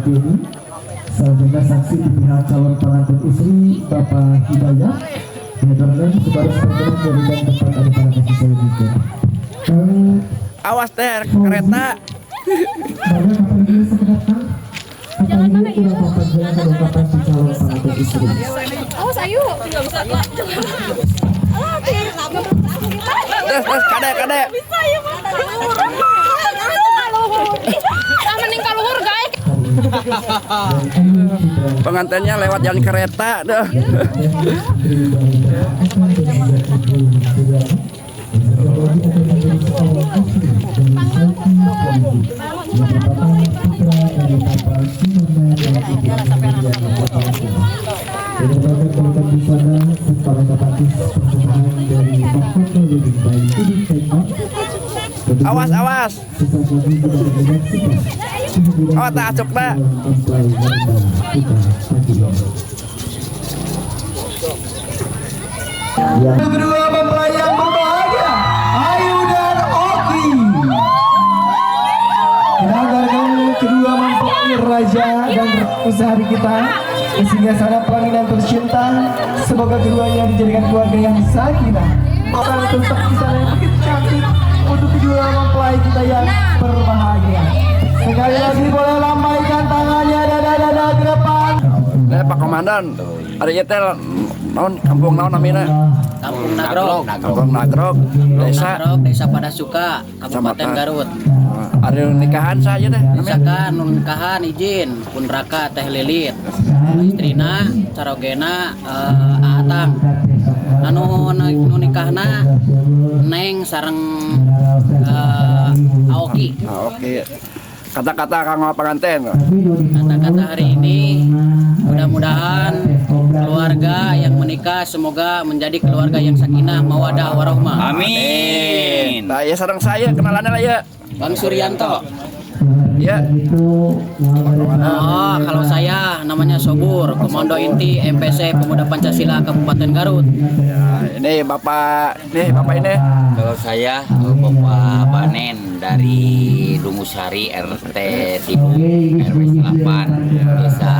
pagi ini. Selanjutnya saksi di pihak calon pengantin istri Bapak Hidayat diaturkan sebaris berkenan menjadikan tempat ada para kasih selanjutnya. Kang Awas teh kereta. Bapak kapan dia sekedapkan? Atau ini kurang papan jalan kelengkapan si calon pengantin istri. Awas ayo. Enggak bisa. Terus terus kade kade. Bisa ya mah. Ah mending kaluhur guys. Dan Ayu Citra Pengantinnya lewat jalan kereta dah. Awas awas. Awas tak acuk tak. Kedua mempelai yang berbahagia, Ayu dan Oki. Kita antarkan kedua mempelai raja dan ratu sehari kita ke singgasana pelaminan tercinta. Semoga keduanya dijadikan keluarga yang sakinah. Orang tetap di sana yang begitu cantik untuk kedua mempelai kita yang berbahagia. Sekali lagi boleh lambaikan tangannya, dada-dada ke depan. Nah, Pak Komandan, ada ieu teh naon kampung naon namina? Kampung Nagrog, Kampung Nagrog, desa Nagrog, Desa Padasuka, Kabupaten Kecamatan. Garut. Ada nikahan saja deh namanya. Misalkan nu nikahan izin pun raka Teh Lilit, istrina carogena Aatang. Anu nu nikahna Neng sareng Aoki. Ah, oke. Kata-kata kang pengantin. Kata-kata hari ini mudah-mudahan keluarga yang menikah semoga menjadi keluarga yang sakinah, mawadah, warohmah. Amin. Nah, ya sareng saya kenalannya lah ya. Bang Suryanto. Ya. Oh, kalau saya namanya Sobur, Komando Inti MPC Pemuda Pancasila Kabupaten Garut. Ya, ini Bapak, nih Bapak ini. Kalau saya Bapak Banen dari Dungusari RT 3 RW 8 Desa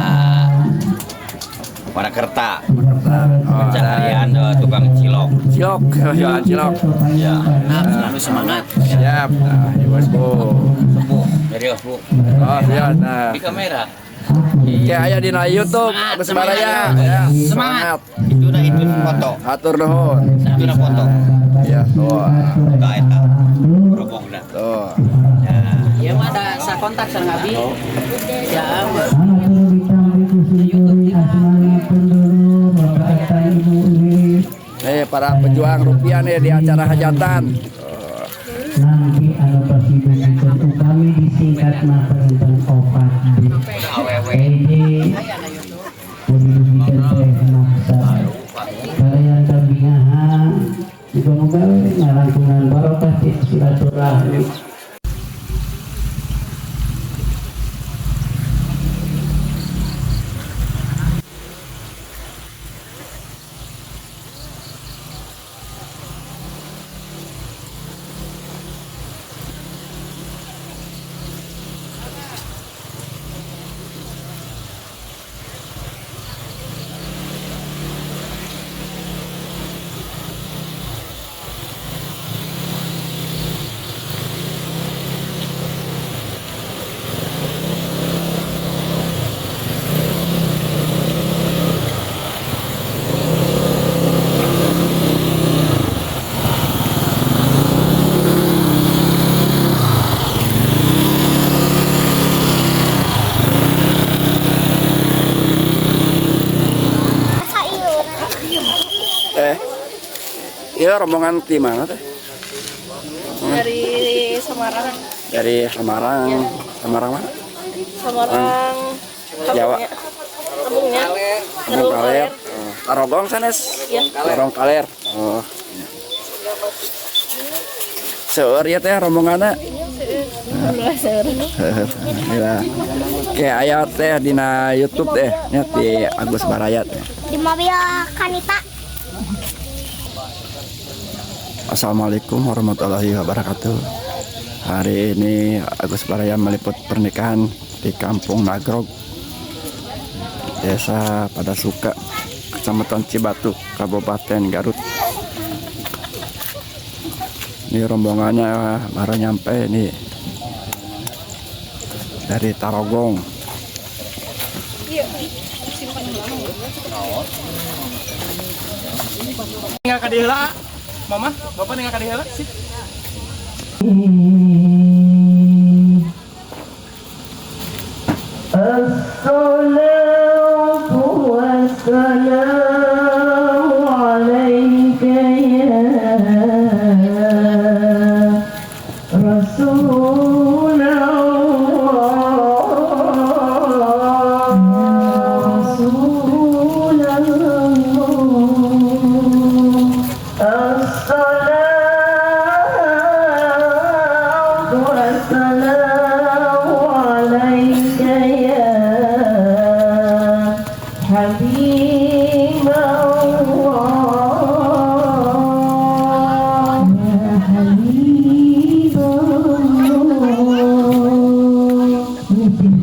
Wanakerta. Pencaharian tukang cilok. Cilok, jualan cilok. Ya. Nah, selalu semangat. Siap. Nah, Ibu Bu. Bu, serius Bu. Oh, siap. Nah. Di kamera. Kayak aya dina YouTube Semangat, Agus Baraya. semangat. Ya, Semangat. Itu dah itu foto. Atur nuhun. Itu dah foto. Ya, tuh. Enggak eta. Rokokna. Tuh. Ya mah ada sa kontak sareng abi. Ya, Nih para pejuang rupiah nih di acara hajatan. Nanti anu presiden itu kami disingkat mah perintah opat B. Ini didugikan teh maksa kalian tabingahan muga-muga ngarangkungan barokah ti silaturahmi. Ya rombongan di mana teh? Dari Semarang. Dari Semarang. Semarang mana? Semarang. Jawa. Kampungnya. Kampung Kaler. Oh, Tarogong sanes. Iya. Tarogong Kaler. Oh. Seueur ieu teh rombonganna. Alhamdulillah seueur. Alhamdulillah. Oke, aya teh dina YouTube teh nya di Agus Baraya teh. Di mobil Kanita. Assalamualaikum warahmatullahi wabarakatuh. Hari ini Agus Baraya meliput pernikahan Di Kampung Nagrog, Desa Padasuka, Kecamatan Cibatu, Kabupaten Garut. Ini rombongannya baru nyampe nih dari Tarogong. Tinggal ka dieu heula. Mama, Bapak tinggal ka dieu heula. Sip. الصلاة والسلام عليك يا رسول الله، رسول الله. الصلاة والسلام عليك يا حبيب الله، يا حبيب الله.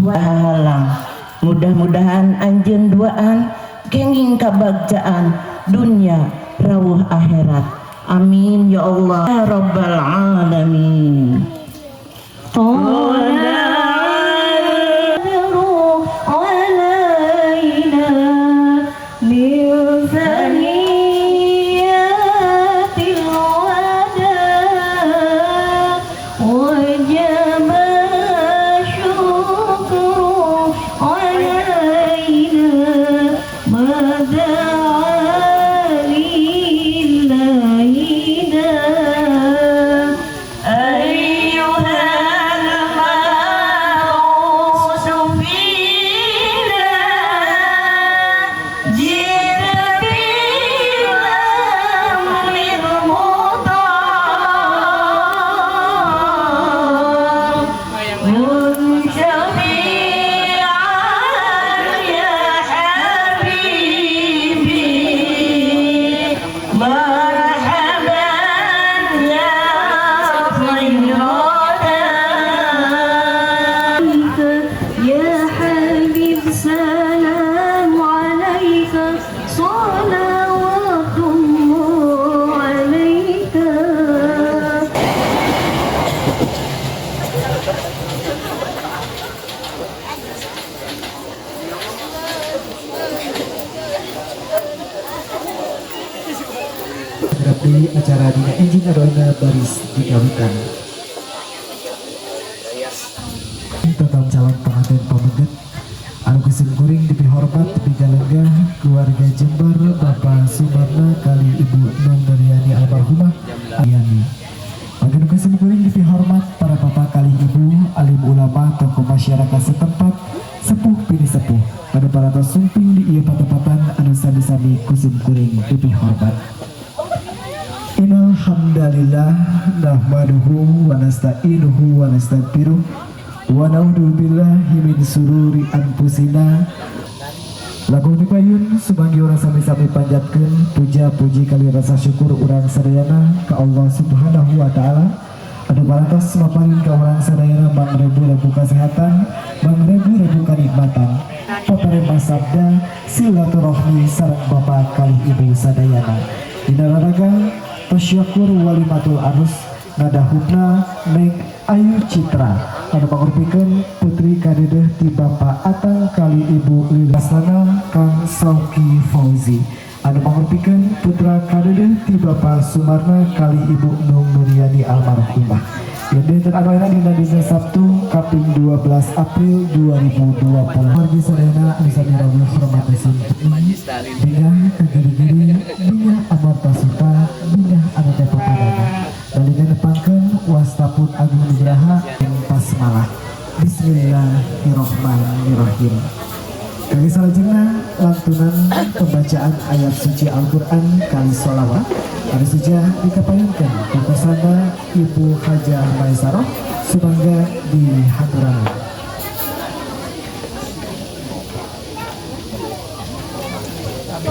Halang, mudah-mudahan anjeun duaan kenging kabagjaan dunia rawuh akhirat. Amin ya Allah ya rabbal alamin. طلع البدر علينا من ثنيات الوداع، وجب الشكر علينا ما دعا لله داع. أيها المبعوث فينا جئت بالأمر المطاع كن شفيعا يا حبيبي، مرحبا يا خير يا حبيب، سلام عليك، صلوات الله عليك. Berarti acara dina enjing adoina baris dikawitan. Tentang calon pengantin pameget anu ku sim kuring dipihormat digalenggah keluarga Jember, Bapak Sumarna kalih Ibu Nung Nuryani almarhumah Yani. Mangga ku sim kuring dipihormat para bapak kalih ibu, alim ulama, tokoh masyarakat setempat, sepuh pinisepuh anu parantos sumping di ieu patepatan anu sami-sami ku sim kuring dipihormat. Innal hamdalillah nahmaduhu wa nasta'inuhu wa nastaghfiruh wa na'udzu billahi min sururi anfusina. Lagu dipayun sumanggi urang sami-sami panjatkeun puja puji kalih rasa syukur urang sadayana ka Allah Subhanahu wa taala anu parantos maparin ka urang sadayana mangrebu-rebu kasehatan, mangrebu-rebu kanikmatan, paparema sabda silaturahmi sareng bapak kalih ibu sadayana. Dina raraga tasyakur walimatul arus ngadahupna Neng Ayu Citra anu pangrupikeun putri kadedeh ti Bapak Atang kalih Ibu Lilasana, Kang Sauki Fauzi anu pangrupikeun putra kadedeh ti Bapak Sumarna kalih Ibu Nung Nuryani almarhumah. Yang dinten anu ayeuna dina dina Sabtu kaping 12 April 2020. Wargi sadayana anu sami rawuh hormat sim bingah kagiri-giri, bingah amarta suta, bingah anu teh papadana. Balina nepangkeun wastapun Agung Nugraha ing basmalah. Bismillahirrahmanirrahim. Kali salajengna lantunan pembacaan ayat suci Al-Quran kalih sholawat anu saja dikapayunkeun ku kosana Ibu Hajah Maisaroh, sumangga dihaturanan.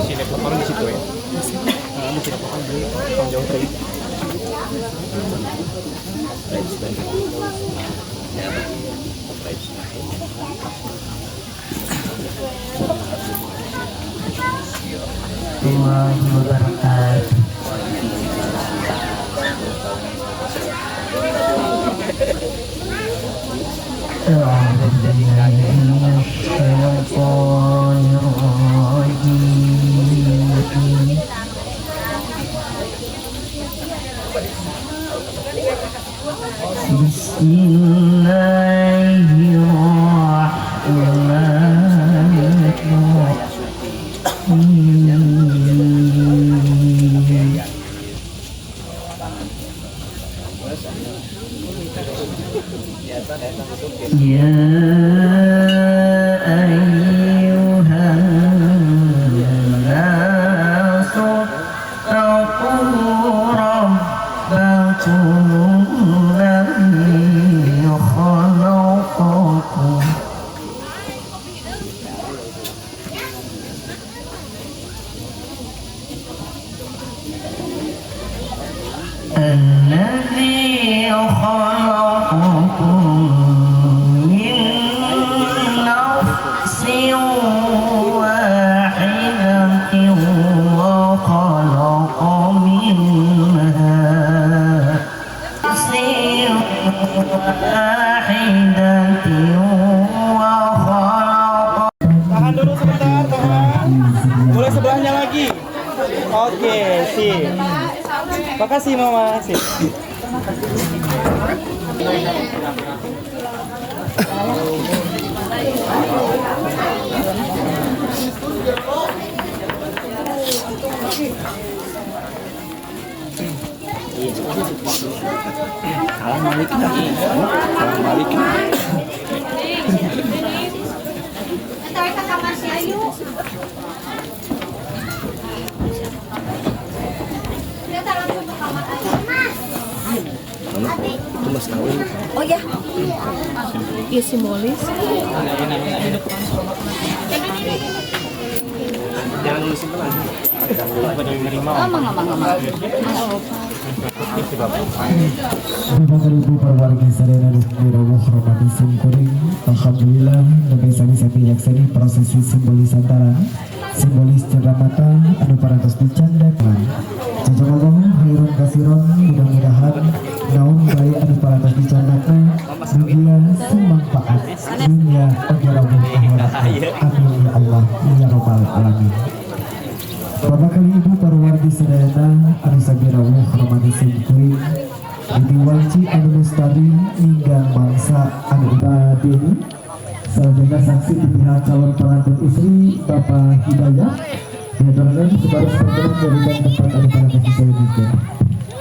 Sini di situ ya. Nah, di sini tong jauh tadi. Warahmatullahi wabarakatuh. أعوذ بالله من الشيطان الرجيم. بسم الله الرحمن الرحيم. يا أيها الناس اتقوا ربكم الذي خلقكم الذي خلقكم من نفس واحدة وخلق منها نفس واحدة وخلق. Tahan dulu sebentar, tahan. Boleh sebelahnya lagi. Oke, sip. Makasih Mama, sip. Salam balik lagi. Salam balik. Ntar ke kamar si Ayu. Kita langsung ke kamar Ayu. Mas. Itu mas kawin. Oh ya. Iya simbolis. Jangan dulu simpen aja. Oh, mangga mangga mangga. Bapak Ibu perwargi sadayana nu hormati simkuring. Alhamdulillah nembe sami-sami nyakseni prosesi simbolis antara simbolis cenderamata anu parantos dicandakan. Jazakallahu khairan kasiron, mudah-mudahan naon bae anu parantos dicandakna mugia sumangfaat dunya oge rawuh akhirat. Amin ya Allah ya rabbal alamin. Bapak kali ibu parwargi sadayana anu sami rawuh hormati simkuring, di wanci anu lestari ninggang bangsa anu ibadeni. Selanjutnya saksi di pihak calon pengantin istri Bapak Hidayat diaturkan sebaris bergerak dari tempat anu parantos disajikan.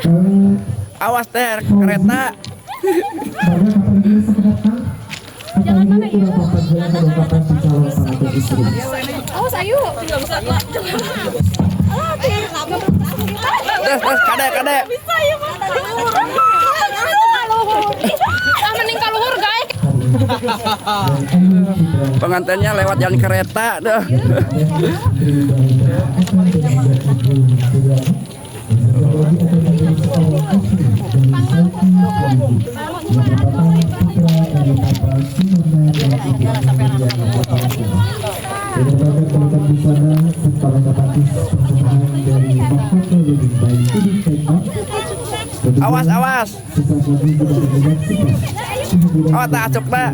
Kang Awas teh kereta. Bapak kapan dia sekedapkan? Kapan dia kurang papan jalan kelengkapan si calon pengantin istri? Awas Ayu. Enggak bisa. Terus terus kade kade. Bisa ya Mas. Ah mending ka luhur gae. Pengantinnya lewat jalan kereta dah. Awas awas. Oh tak acuk tak.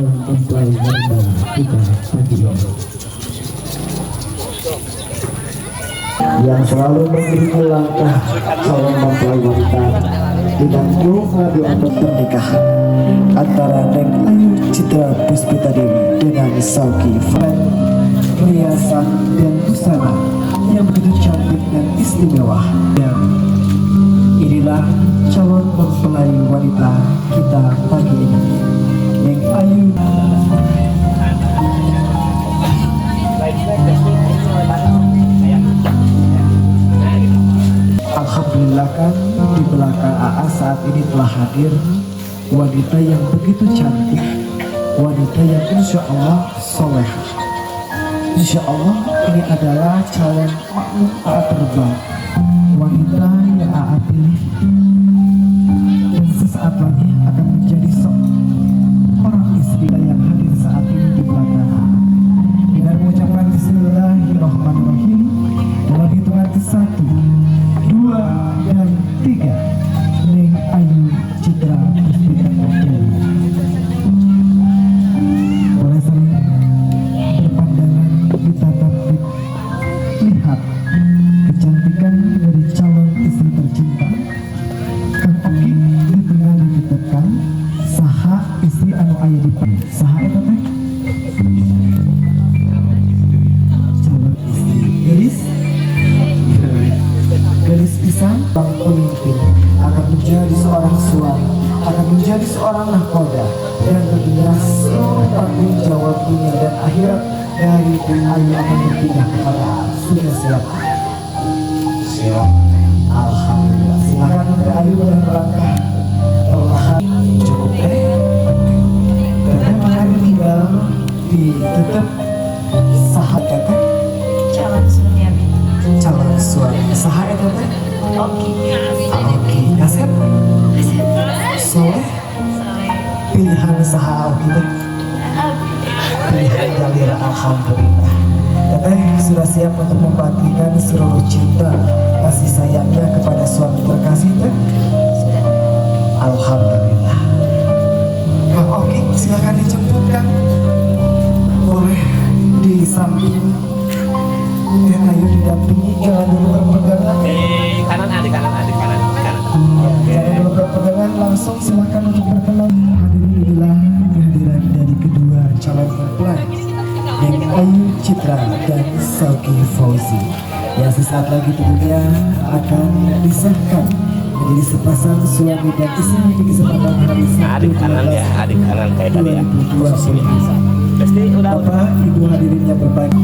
Yang selalu mengiringi langkah calon mempelai wanita dengan doa doa pernikahan antara Neng Ayu Citra Puspita Dewi dengan Sauki Fred, riasan dan busana yang begitu cantik dan istimewa. Dan inilah calon mempelai wanita kita pagi ini, Neng Ayu. Alhamdulillah kan di belakang AA saat ini telah hadir wanita yang begitu cantik, wanita yang insya Allah solehah. Insya Allah ini adalah calon makmum AA terbaik, wanita yang AA pilih dan sesaat lagi akan menjadi seorang istri yang hadir saat ini. seorang nahkoda dan tentunya seluruh tanggung jawab dunia dan akhirat dari Teh Ayu akan berpindah kepada sudah siap? Siap. Alhamdulillah. Silakan Teh Ayu boleh melangkah perlahan. Cukup teh. Teteh makan tinggal di tetap saha teteh? Calon suami abi. Calon suami saha eta teh? Oke. Oke, Asep. Soleh. Pilihan saha Oki teh? Pilihan galir, alhamdulillah. Teteh sudah siap untuk membagikan seluruh cinta kasih sayangnya kepada suami terkasih teh? Alhamdulillah. Kang Oki, silakan dijemput, Kang. Boleh di samping Teh Ayu didampingi, jangan dulu berpegangan. Di kanan, ah, di kanan, ah, di kanan, di kanan. Jangan dulu berpegangan, langsung silakan untuk berkenan. Hadirin, inilah kehadiran dari kedua calon mempelai, Neng Ayu Citra dan Sauki Fauzi, yang sesaat lagi tentunya akan disahkan menjadi sepasang suami dan istri di kesempatan hari Nah, Sabtu di kanan ya, ah, di kanan kayak tadi ya. 2025. Pasti udah. Bapak, Ibu hadirin yang berbahagia,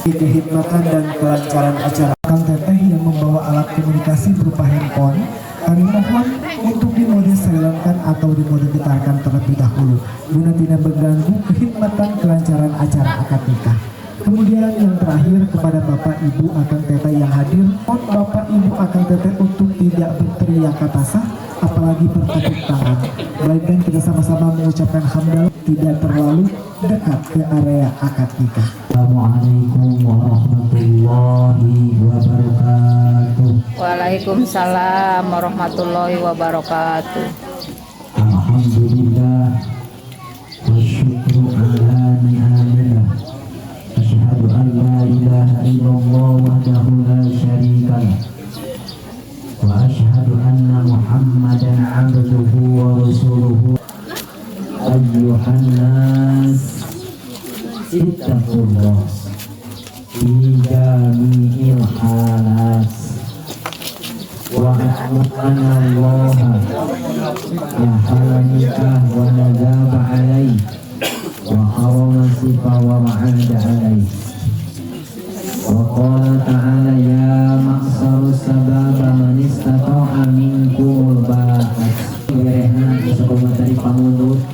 kekhidmatan dan kelancaran acara. Kang Teteh yang membawa alat komunikasi berupa handphone, kami mohon untuk di mode silentkan atau di mode getarkan terlebih dahulu guna tidak mengganggu kekhidmatan kelancaran acara akad nikah. Kemudian yang terakhir, kepada Bapak Ibu Akang Teteh yang hadir, mohon Bapak Ibu Akang Teteh untuk tidak berteriak kata sah, apalagi bertepuk tangan. Melainkan kita sama-sama mengucapkan hamdalah, tidak terlalu dekat ke area akad nikah. Assalamualaikum warahmatullahi wabarakatuh. Waalaikumsalam warahmatullahi wabarakatuh. Alhamdulillah wa syukru ala ni'amillah. Asyhadu an la ilaha illallah wahdahu la syarika lah. Wa asyhadu anna Muhammadan abduhu wa rasuluhu. Ayyuhan nas, ittaqullah fi jami'il halat wa anna Allah ya nikah wa nadaba alaih wa harama sifa wa ma'ada alaih wa qala ta'ala ya ma'saru sababa man istata'a minkumul ba'at. Gerehna komentari pamundut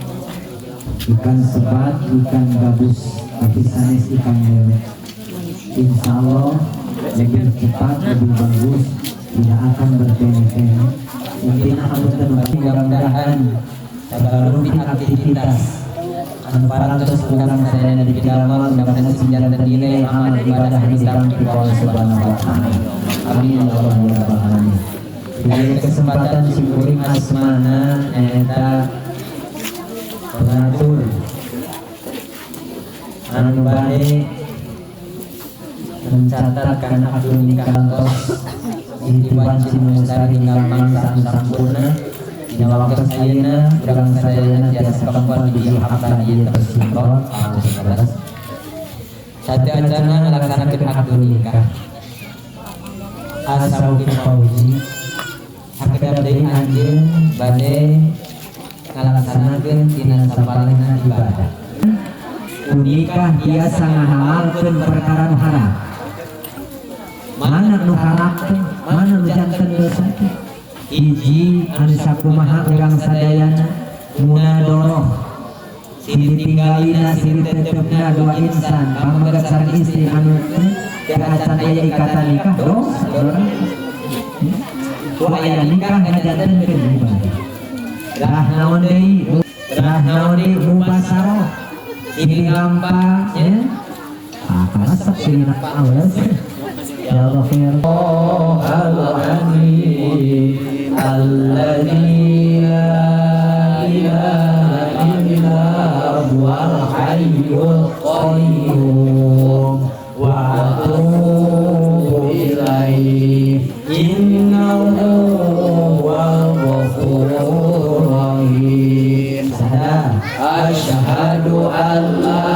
ikan sepat, ikan gabus, tapi sanes ikan lele. Insya Allah lebih cepat, lebih bagus, tidak akan bertele-tele. Intinya hapunten, mudah-mudahan rutin aktivitas anu parantos urang sadayana di pidamel, mudah-mudahan sing janten nilai amal ibadah di ditampi Allah Subhanahu wa taala. Amin ya Allah ya rabbal alamin. Diberi kesempatan simkuring asmana eta pengatur anu bade mencatatkan akad nikah tos ditiban Mustari hingga mangsa anu sampurna. Dina waktu ayeuna urang sadayana tiasa kempal di hafal ieu tersinkron. Sateuacanna ngalaksanakeun akad nikah. Asauki Fauzi, sakedap deui anjeun bade ngalaksanakeun tina sapalihna ibadah. Ku nikah biasa ngahalalkeun perkara nu haram. Mana nu haram teh, mana nu janten dosa teh? Hiji, anu sakumaha urang sadayana munadoroh, silih tinggalina, silih tetepna dua insan pamegat sareng istri anu teu acan aya ikatan nikah, dosa dorang. Ku aya nikah ngajantenkeun ibadah. Rah naon deui? Rah naon deui? Mubasaroh, silih lampah ya. Ah, karesep silih awes. Ya Allah khair. Al-Alim alladzi la ilaha illa huwal hayyul qayyum wa atubu ilaihi innahu huwal ghafurur rahim. Asyhadu an la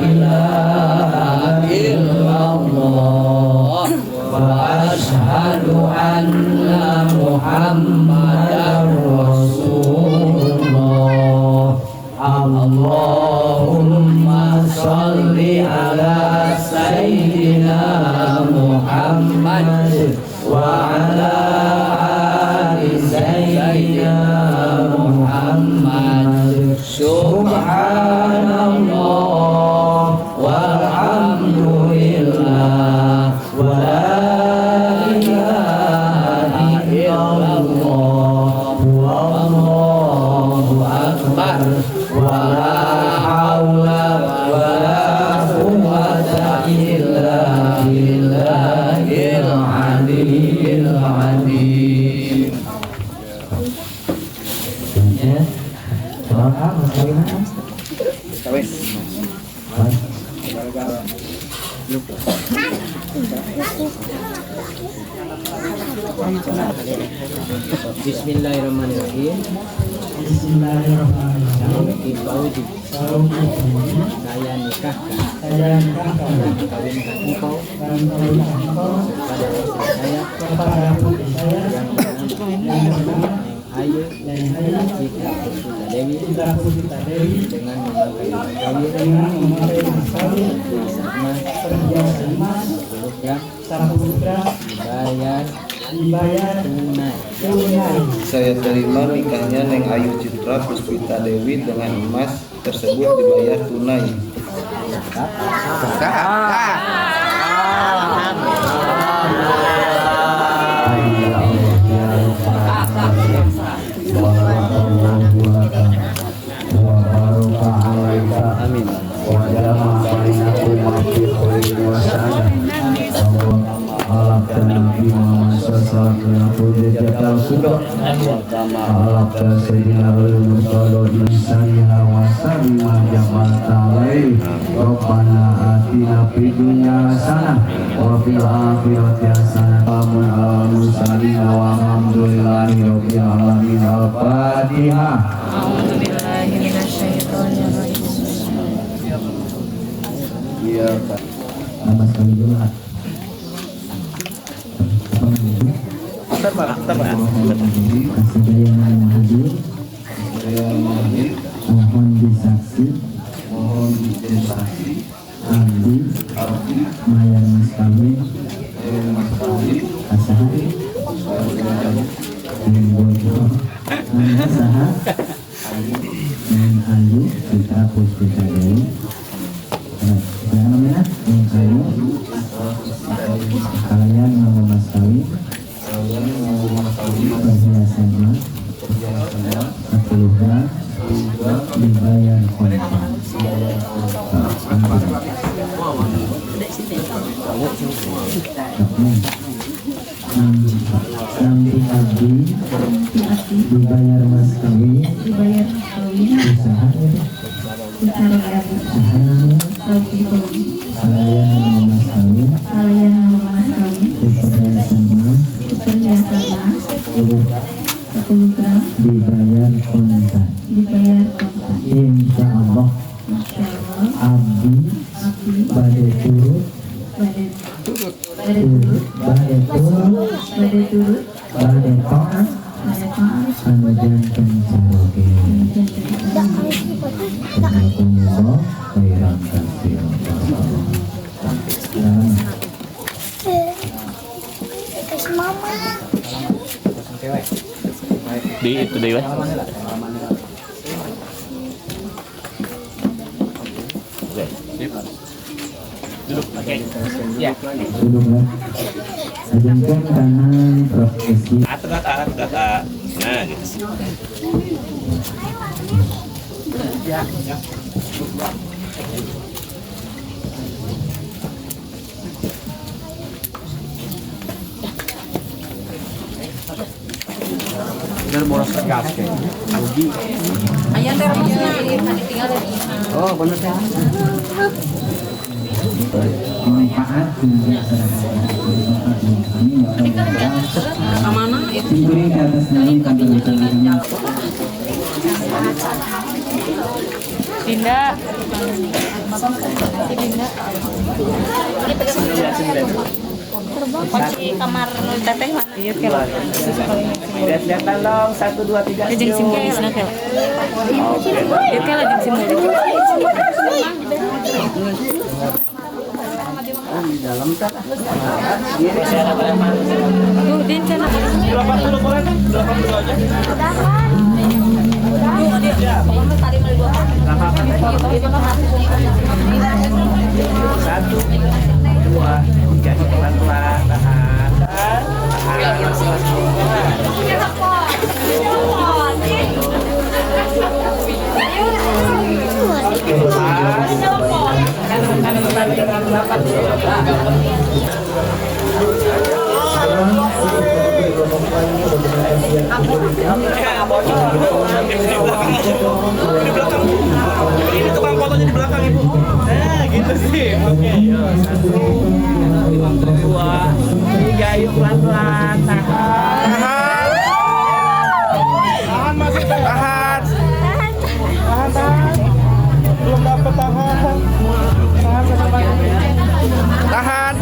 ilaha illallah wa asyhadu anna Muhammadan Muhammadar Rasulullah. Allahumma sholli ala sayyidina Muhammad wa ala ali sayyidina Muhammad. Subhanallah walhamdulillah wa la ilaha illallah wallahu akbar wa la hawla wa la quwwata illa billahil aliyyil azim. Ya. Kawin. Bismillahirrahmanirrahim. Bismillahirrahmanirrahim. Fauzi, saya nikahkan, dan kawinkan engkau kepada istri saya yang bernama Neng Ayu Citra Puspita Dewi dengan memakai mas kawin perhiasan emas 10 gram dibayar tunai. Saya terima nikahnya Neng Ayu Citra Puspita Dewi dengan emas tersebut dibayar tunai. Amin. Al-Fatihah. Iya, Pak. Nama sekali dulu. Bentar, Pak. Bentar, Pak. Sedaya yang hadir, mohon disaksi, abdi, mayar mas kawin, asaha, asaha, Neng Ayu Citra Puspita Dewi. Namanya Neng Ayu. Kalian mau mas kawin, perhiasan emas 10 gram dibayar kontan. Nampi abdi dibayar mas kawin, usaha kalian mas kawin, perhiasan emas 10 gram dibayar kontan. Insya Allah abdi badai turut badai taat anu janten saroge. Jazakumullah khairan katsiran. Di itu deh, Pak. Duduk, oke. Ya. Duduk lah. Ajengkeun kana profesi. Atas. Nah, gitu. Ya. Bener boros gas kayak rugi. Aya termosna tadi tinggal dari. Oh, bener teh. Manfaat. Dinda. Dinda. Kunci kamar nu teteh mana? Iya kela. Lihat-lihatan dong, 1, 2, 3. Jeung simbolisna kela. Ieu kela jeung simbolis. Di dalam kan. Tuh, din cenah. 80 boleh kan? 80 aja. Satu, dua, tiga, pelan-pelan, tahan, tahan, Di belakang, ini tukang fotonya di belakang ibu. Nah, gitu sih. Oke, 1, 2, 3, yuk pelan-pelan, tahan, tahan, masih tahan, tahan, tahan, belum dapet tahan, tahan sampai tahan.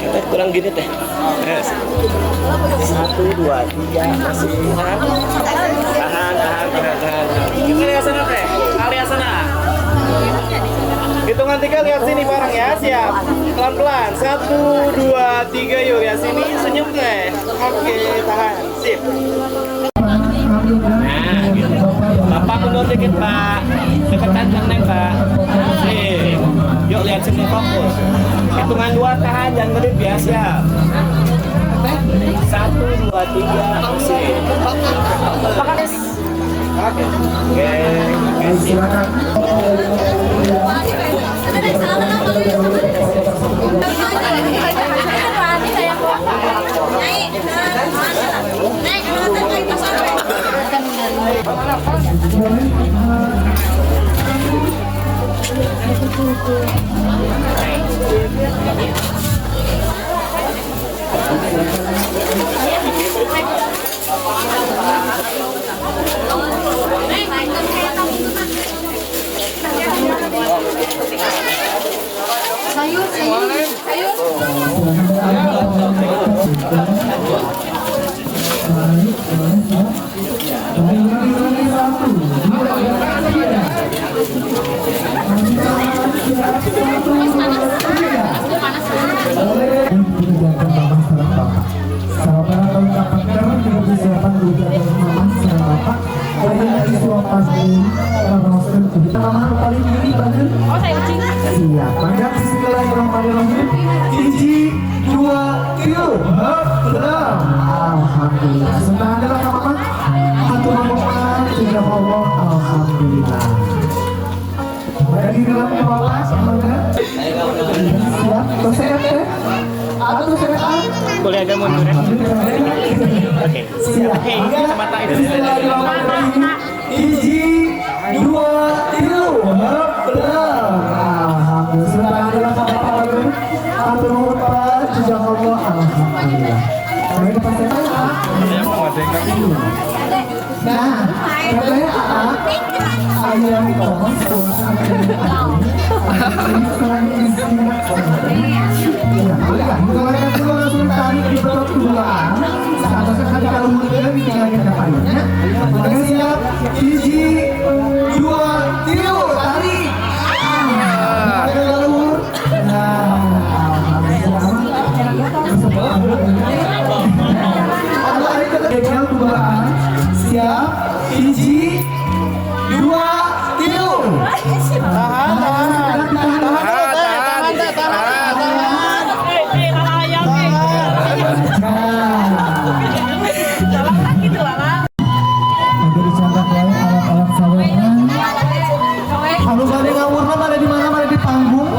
Teh kurang gini teh. 1, 2, 3, masih tahan, tahan, tahan, tahan, tahan. Lihat sana teh, lihat sana. Hitungan 3 lihat sini bareng ya, siap. Pelan-pelan. 1, 2, 3, yuk lihat sini, senyum teh. Oke, tahan, sip. Nah, gitu. Bapak mundur dikit pak, deketan ke Neng pak. Sip. Yuk lihat sini fokus. Hitungan 2 tahan, jangan ngedip ya, siap. 1, 2, 3, sip. Oke. Oke, silakan. Sayur, sayur, sayur. Oh, saya ucing. Siap. Mangga bismillahirrahmanirrahim. 1, 2, 3. Alhamdulillah. Senang adalah mama. Satu mama, tiga Allah. Alhamdulillah. Maka di dalam kepala, mangga. Siap. Atau sehat ya? Atau sehat? Boleh agak mundur ya? Oke. Siap. Mata itu. Bismillahirrahmanirrahim. 1, 2, 3. Nah, katanya AA ayam langsung tarik di betot duaan. Saat kalau muda tinggal kita payungnya. Maka siap, 1, 2, 3, tarik. Nah, siap, 1, 2, 3. Tahan, tahan, tahan, tahan, tahan, tahan. Anu bade ngawurna bade di mana? Bade di panggung.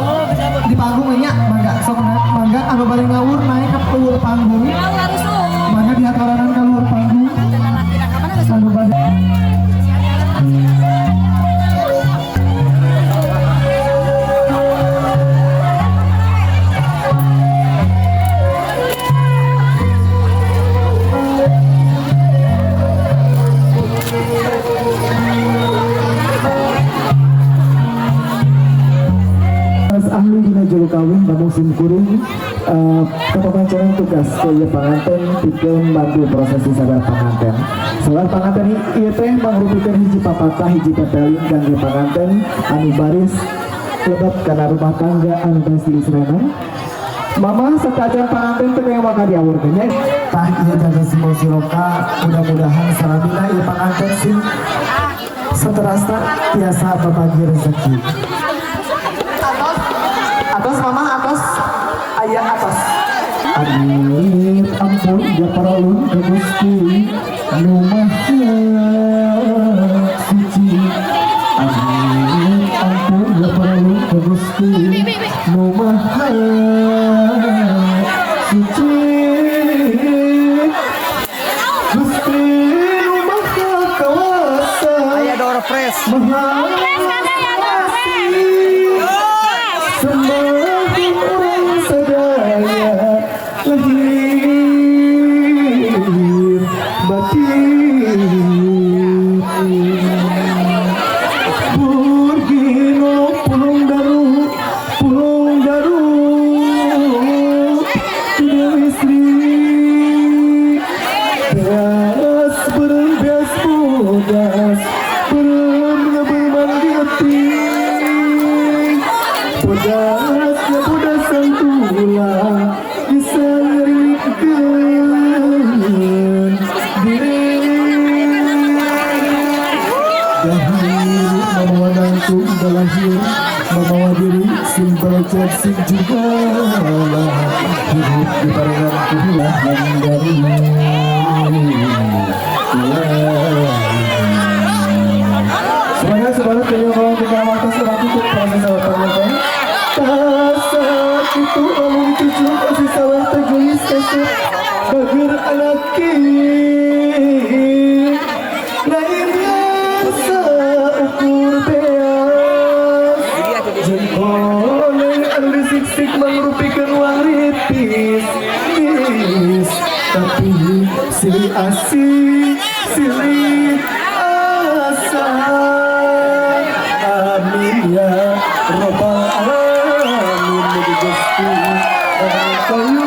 Di panggung nya, mangga sok mangga anu bade ngawur naik ke panggung. Kepapancaran tugas ke ieu panganten pikeun bantu prosesi sabar panganten. Sabar panganten ieu teh mangrupikeun hiji papatah, hiji pepeling kangge panganten anu baris lebet kana rumah tangga anu baris diisrena. Mama setajan panganten teh yang bakal diawurkeun nya. Tah, ieu jaga simbol siloka, mudah-mudahan salamina ieu panganten sing seterasna tiasa babagi rezeki. Atos, atos mama, atos, ayah atos. Amin, ampun ya paralun ka Gusti nu Maha Suci. Amin, ampun ya paralun ka Gusti nu Maha Suci. Gusti nu Maha Kawasa. Aya door prize. Maha Asih. Sembah urang sadaya lahir batin. Burgino pulung daru, pulung daru Dewi Sri. Beas beureum, beas bodas beureum ngebeuman di bodas ya bodas santula bisa ngeriwikeun diri. Dahulu mamawa nangtung lahir, mamawa diri sing belecet sing juga hidup di barengan kuhulan dari. Semuanya sebanyak kaya kita waktu serat untuk proses sabar penonton. Tasa itu lamun dituju kasih sawah tegulis kasih bager anaki. Lain biasa ukur beas. Jengkoleng anu disik-sik mangrupikeun uang ripis. Is, tapi silih asih, silih asah. Amin ya robbal alamin. Mugi Gusti payun.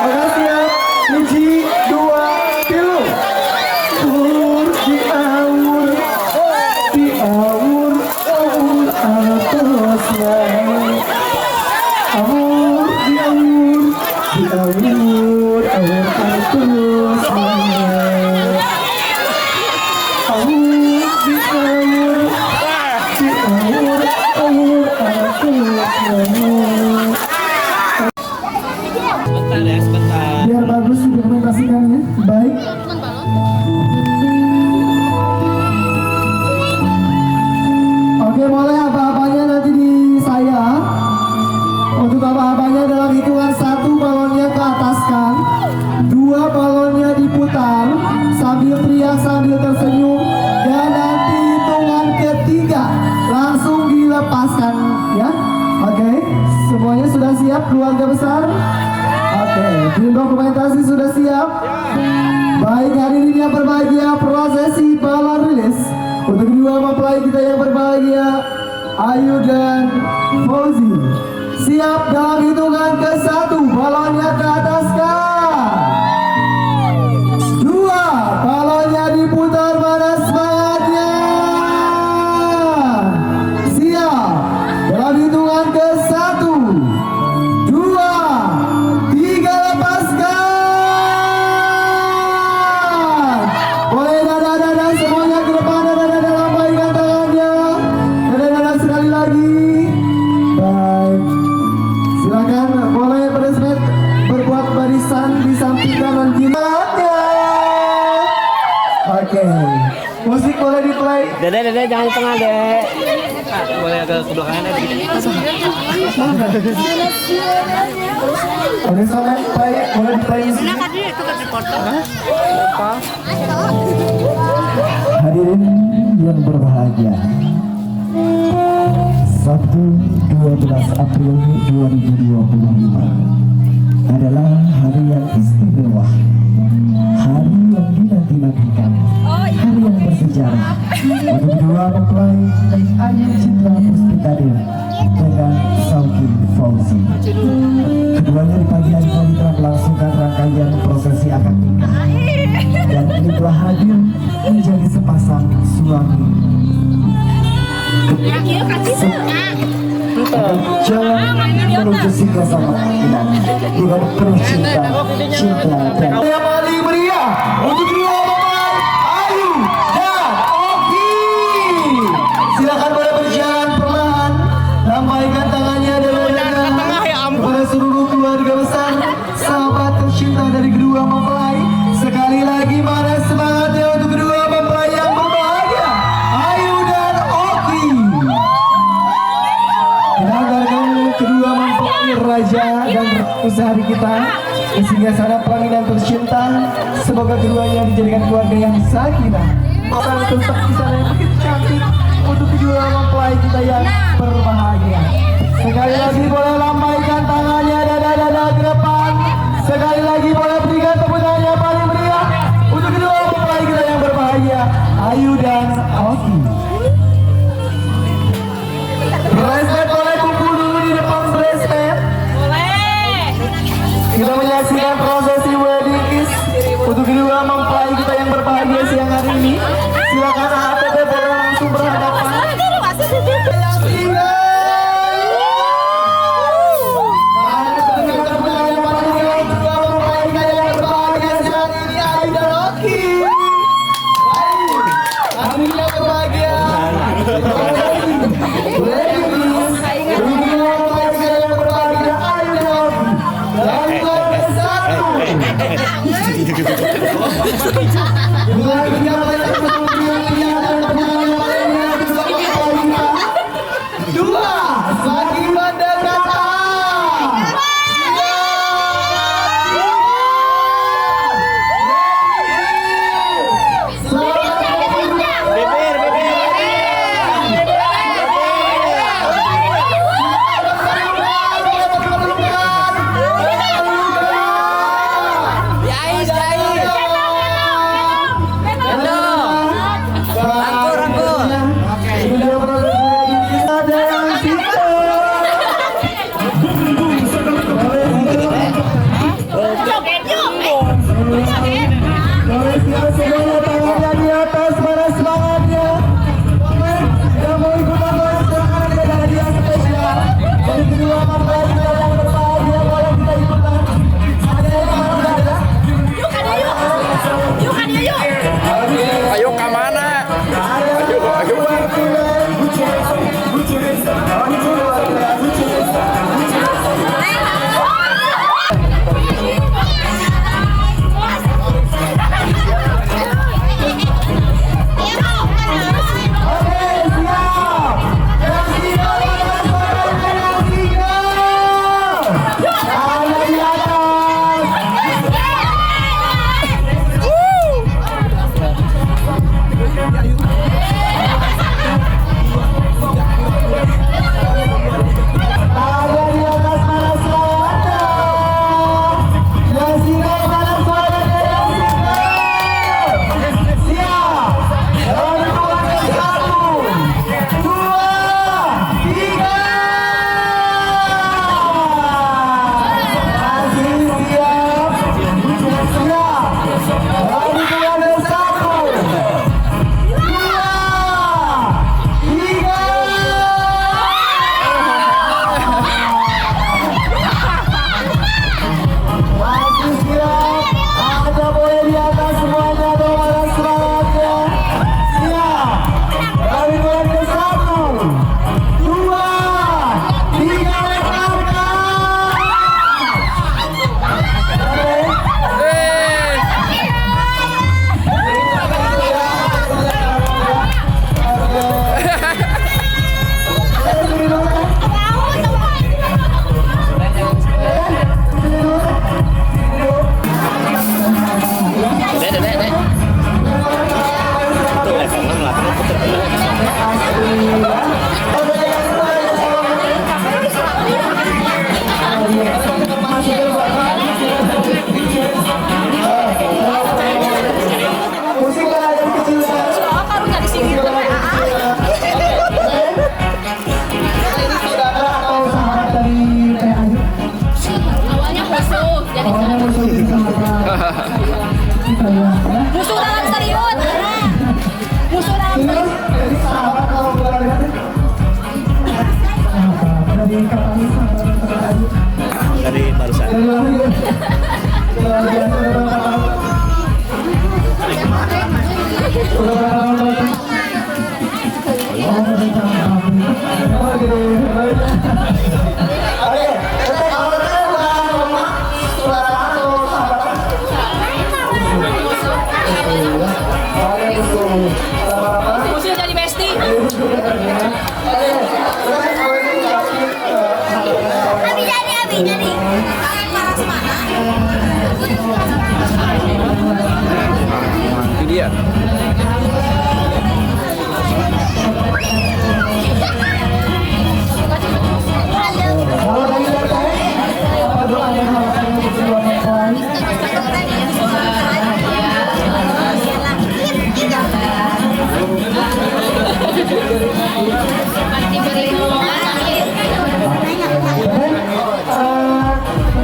Makasih ya. Hiji, dua, tilu. Tur diawur, diawur, awur atosna. Awur diawur, diawur, awur atosna. Awur diawur, diawur, awur atosna. Sebentar ya, sebentar. Biar bagus dokumentasikannya. Baik. Oke, boleh apa-apanya nanti di saya. Untuk apa-apanya dalam hitungan satu balonnya ke ataskan, dua balonnya diputar sambil teriak sambil tersenyum, dan nanti hitungan ketiga langsung dilepaskan ya. Oke, semuanya sudah siap keluarga besar? Oke, tim dokumentasi sudah siap? Baik, hadirin yang berbahagia, prosesi balon rilis untuk kedua mempelai kita yang berbahagia, Ayu dan Fauzi. Siap dalam hitungan ke satu, balonnya ke ataskan. Dua, balonnya diputar, mana semangatnya? Siap dalam hitungan ke satu, dua, tiga, lepaskan. Boleh dada-dada semuanya ke depan, dada-dada lambaikan tangannya, dada-dada sekali lagi. Baik, silakan boleh barisan berbuat barisan di samping kanan kiri. Oke, musik boleh di play. Dede, dede jangan di tengah, Dek. Boleh agak ke belakangan aja dikit. Oke, sampai play, boleh di play musik. Hadirin yang berbahagia, Sabtu 12 April 2025 adalah hari yang istimewa, hari yang dinanti-nantikan, hari yang bersejarah untuk kedua mempelai Ayu Citra Puspita Dewi dengan Sauki Fauzi. melangsungkan rangkaian prosesi akad nikah dan ini telah hadir menjadi sepasang suami jalan menuju singgasana dengan penuh cinta, cinta dan yang paling meriah untuk kedua mempelai Ayu dan Oki. Silakan boleh berjalan perlahan, lambaikan tangannya dan kepada seluruh keluarga besar, sahabat tercinta dari kedua mempelai. Sekali lagi, mana semangatnya untuk kedua mempelai yang berbahagia, Ayu dan Oki. Kita antarkan kedua mempelai raja dan usaha kita ke singgasana pelaminan tercinta. Semoga keduanya dijadikan keluarga yang sakinah, orang tetap di sana yang begitu cantik untuk kedua mempelai kita yang berbahagia. Sekali lagi boleh lambaikan tangannya dada-dada ke depan. Sekali lagi boleh berikan tepuk tangan yang paling meriah untuk kedua mempelai kita yang berbahagia, Ayu dan Oki. Respect boleh kumpul dulu di depan respect. Boleh. Kita menyaksikan prosesi wedding kiss untuk kedua mempelai kita yang berbahagia siang hari ini. Silakan ATT boleh langsung berhadapan. Dua, lagi kata. Bibir, bibir. Diais, diais. Pokoknya musuh jadi sahabat. Kita ya. Musuh dalam selimut. Musuh dalam selimut. Jadi sahabat kalau boleh dari kapan sahabat tadi? Dari barusan. Dari lahir. Luar biasa, udah berapa tahun? Udah berapa tahun berarti? Oh, udah tahun. Oh, gitu. Oke, teteh, kalau teteh udah lama saudara atau sahabatan? Oke, musuh. Lama-lama. Musuh jadi bestie. Oke, teteh, kalau ini ngucapin, Abi jadi, Abi jadi. Itu dia. Kalau dari teteh, apa doa dan harapannya untuk kedua mempelai? Teteh, teteh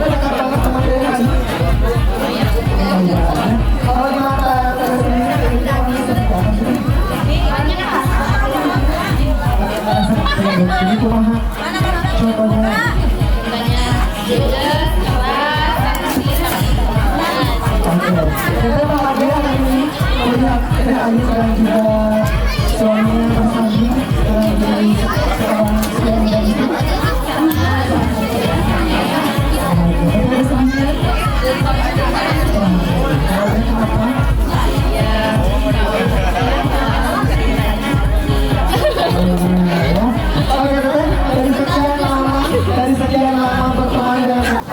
dekat banget sama Teh Ayu. Iya. Kalau di mata Teteh sendiri, ini orangnya seperti apa sih? Ini kumaha? Contohnya. Oke. Teteh bahagia hari ini melihat Teh Ayu dan juga suaminya Mas Adi setelah menjadi seorang suami dan istri. Oke. Teteh ada sedihnya? Wah, kalau Teteh kenapa? Oke, Teteh, dari sekian lama berteman dan